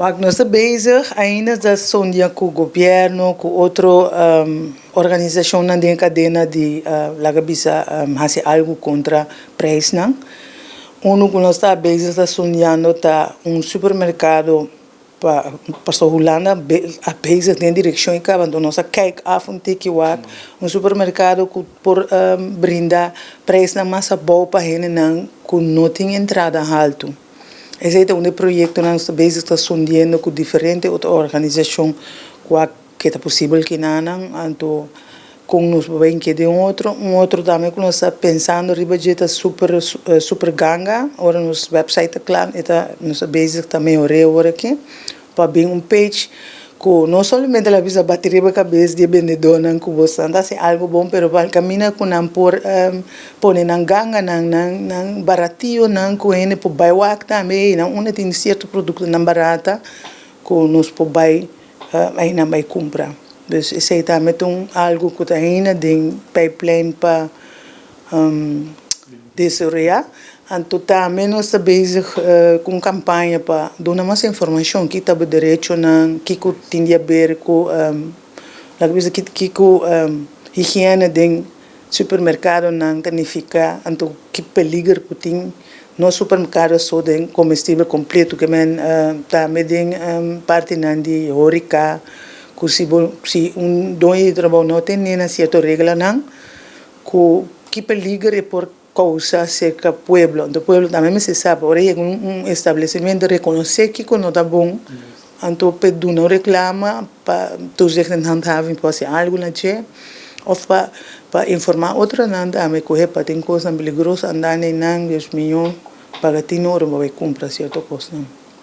Wak, nos ta bezig ainda ta sondia ku gobièrnu, ku otro organisashonnan den e kadena di laga bisa hasi algu kontra preisnan. Unu ku nos ta bezig ta sondiando ta un supermerkado pa pasobra Hulanda a bezig den e direkshon ei kaba, anto nos a kijk af un tiki wak un supermerkado ku por brinda preisnan mas abou pa hendenan ku no tin entrada haltu. Esei ta un di e proyektonan nos ta bezig ta sondiendo ku diferente otro organisashon kua ke ta posibel kinanan, anto kon nos por bai inkede un otro. Un otro tambe ku nos ta pensando riba dje ta super super ganga, ora nos website ta kla e ta nos ta bezig ta mehor'é awor aki pa bin un page ku no solamente la bisa bati riba kabes di e bendedónan ku bo ta hasi algu bon pero pa kaminda ku nan por pone nan ganganan nan nan barationan ku hende por bai wak tambe ei nan unda tin sierto produktonan barata ku nos por bai einan bai kumpra. Dus esei tambe ta un algu ku ta ainda den pijplijn pa desaroyá. Anto tambe nos ta bezig ku un kampaña pa duna mas informashon ki ta bo derechonan, kiko tin di haber ku laga bisa kiko higiene den supermerkadonan ta nifiká, anto ki peliger ku tin no supermerkado so den komestibel kompleto ke men tambe den partinan di horika ku si bo si un doño di trabou no tene na sierto reglanan ku ki peliger e por kousa serka pueblo. Anto pueblo tambe mester sa pa ora yega un establecimento rekonosé kiko no ta bon, anto p'e duna un reklama pa toezicht en handhaving por hasi algu na dje òf pa pa informá otronan tambe ku hepa tin kosnan peligroso andando einan, Dios mio, paga tin ora bo bai kumpra sierto kosnan.